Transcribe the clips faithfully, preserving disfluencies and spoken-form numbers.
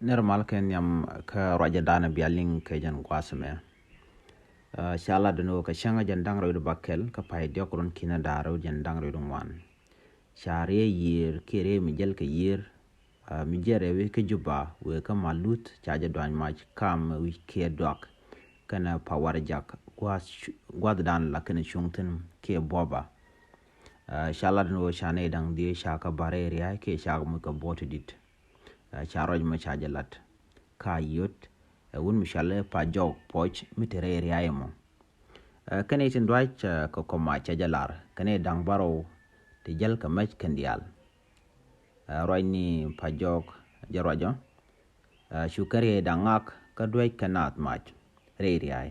Nir mal kɛ nhiam kä ruacɛ danɛ bia liŋ kɛ jɛn gua̱a̱th mɛ. Ca lat dɛn ɣöö kɛ cäŋ jɛn da̱ŋ rɛw di bakɛl kä pay diɔk run kinɛ da̱ŋ rɛw jɛn da̱ŋ rɛw di ŋuan. Ca riey yiër kiɛ riey mi jäl kɛ yiër mi jiɛn rɛw kä Juba wëë kä Maluth ca jɛ duany mac kam wi̱c kiɛ duak kɛnɛ pawar jak gua̱th dan la kɛnɛ cuŋ thi̱n kiɛ buɔba. Ca lat ni ɣöö ca nɛy da̱ŋ dhieec ca kɛ bar rɛy ria̱a̱y kiɛ ca kɛ muc kɛ buɔt ti di̱t. Ca ruac mɔ ca jɛ lat ka yöt ɛ wun mi cɔal i̱ Pajok Puɔc mi te rɛy ria̱a̱y mɔ. Kɛnɛ tin duac kɛ kɔ mac ca jɛ lar kɛnɛ da̱ŋ bärɔw ti jäl kɛ mɛc kɛn diaal. Ruac ni Pajok jɛ ruacɔ cu kɛn ria̱a̱y da̱ŋ ŋak kä duec kɛ naath mac rɛy ria̱a̱y.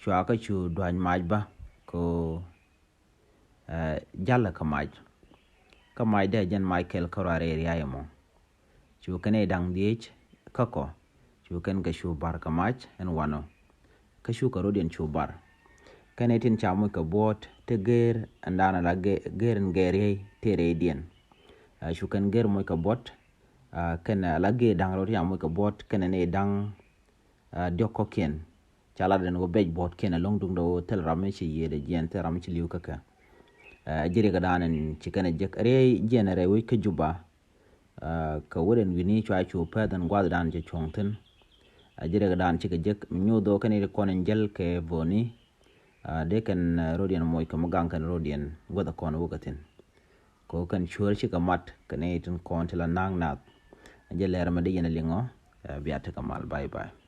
Cua kä cu dua̱ny mac bä kɛ jalä kä mac. Kä mac dee jɛn mac kɛl kä ruac rɛy ria̱a̱y mɔ. Cu kɛn i̱ da̱ŋ dhieec kä kɔ cu kɛn kɛ cu bar kä mac ɛn wanɔ. Kä cu kɛ rodiɛn cu bar kɛn i̱ tin ca muc kɛ buɔt ti geer ɛn da̱a̱n ala geer ɛn gɛɛr riey ti rɛydiɛn. Cu kɛn geer muc kɛ buɔt kɛn ala geer da̱ŋ rɛw ti ca muc kɛ buɔt kɛn i̱ da̱ŋ diɔk kɔkiɛn. Ca lat den wä bec buɔt kiɛn ɛlɔŋ duŋdɛ wä thil ram mi ci yiëëdɛ jiɛn thil ram mi ci li̱w kä kɛ. Jirik ɛ da̱a̱n ɛn ci kɛn ɛ jek riey jiɛn ɛ rɛy wec kä Juba. Kɛ wä den wi̱ni cua cu pɛth ɛn gua̱th da̱a̱n ci cuɔ̱ŋ thi̱n. Jirik ɛ da̱a̱n cikɛ jek mi nyuuth wä kɛn i̱ kɔn in jäl kɛ böni. Dee kɛn rodiɛn moc kɛ mi gaŋ kɛn rodiɛn guäth ɛ kɔn wä kɛ thi̱n. Kɛ wä kɛn cuäär cikɛ mat kɛn i̱ tin kɔn ti la na̱a̱ŋ naath. Jɛ lɛr mɛ dee yɛn ɛ liŋɔ. Bia tekɛ mal, bye bye.